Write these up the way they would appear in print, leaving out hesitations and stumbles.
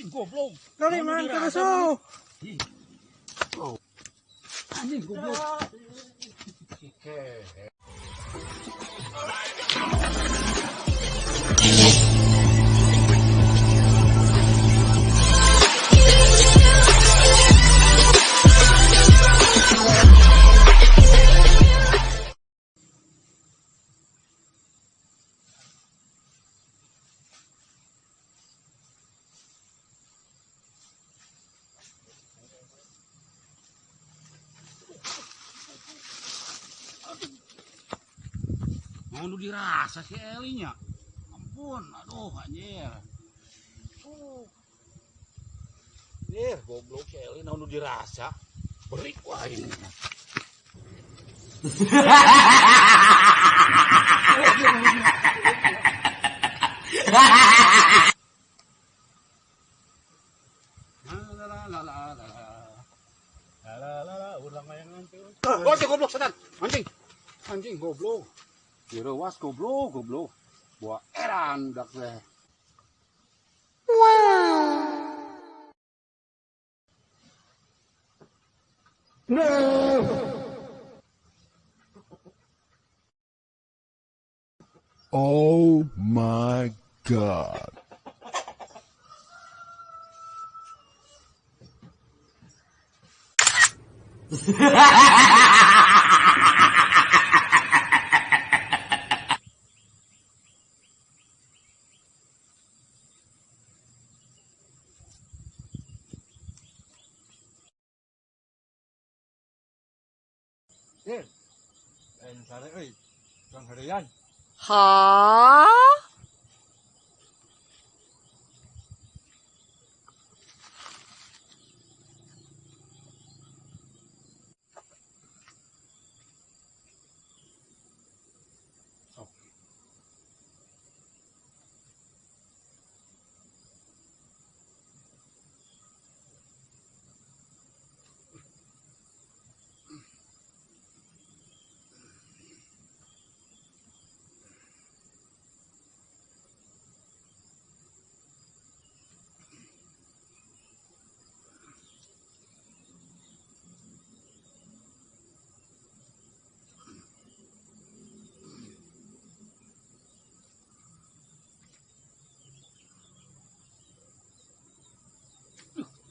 Anjing, goblok. Kali man terus. Ih. Oh. Anjing, goblok. Si kehed. Mau nu dirasa si Elinya. Ampun, aduh anjir. Oh. Anjir, goblok si Eli naon nu dirasa. Berik wae ini. La la la la la la. La la la la, ulang layangan tuh. Oh, si goblok setan. Anjing. Anjing goblok. Direwas goblok, goblok. Buah eran dak teh. No. Oh my God. Eh, sare euy. Urang heureyan. Hah? Sok.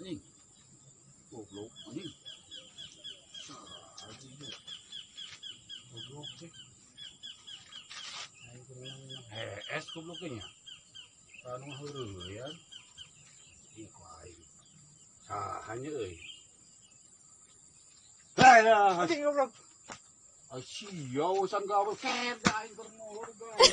Anjing. Goblok anjing. Anjing. Goblok teh. Aing kudu hees goblok nya. Anu heureuyeuan. Ih ku aing. Saha nya euy? Lah, Anjing goblok. Ay sia urusan gawe ket aing keur molor gawe.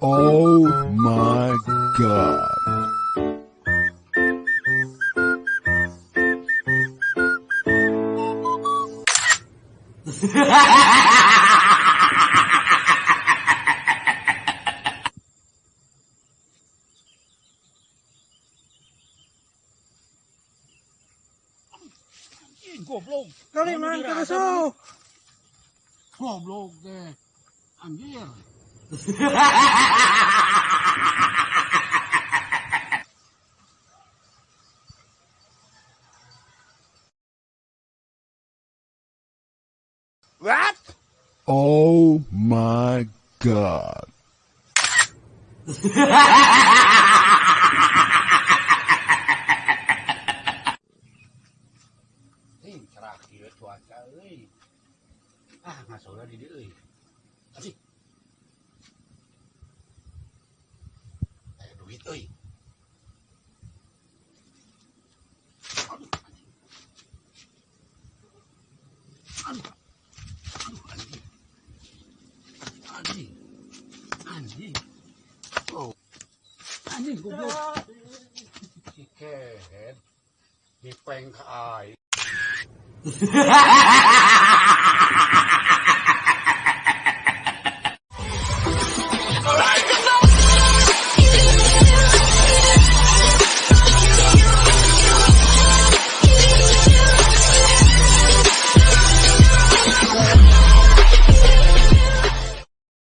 Oh my God. Anjing, goblok. Kali man terus. Goblok teh. Anjir. What? Oh my God. Ih, cerah kieu cuaca euy. Ah, ngasola di dieu euy. Anjing. Aya duit euy. Aduh, anjing. Aduh. Aduh, anjing. Anjing. Anjing. Oh. Anjing goblok. Si kehed dipeng ka aing.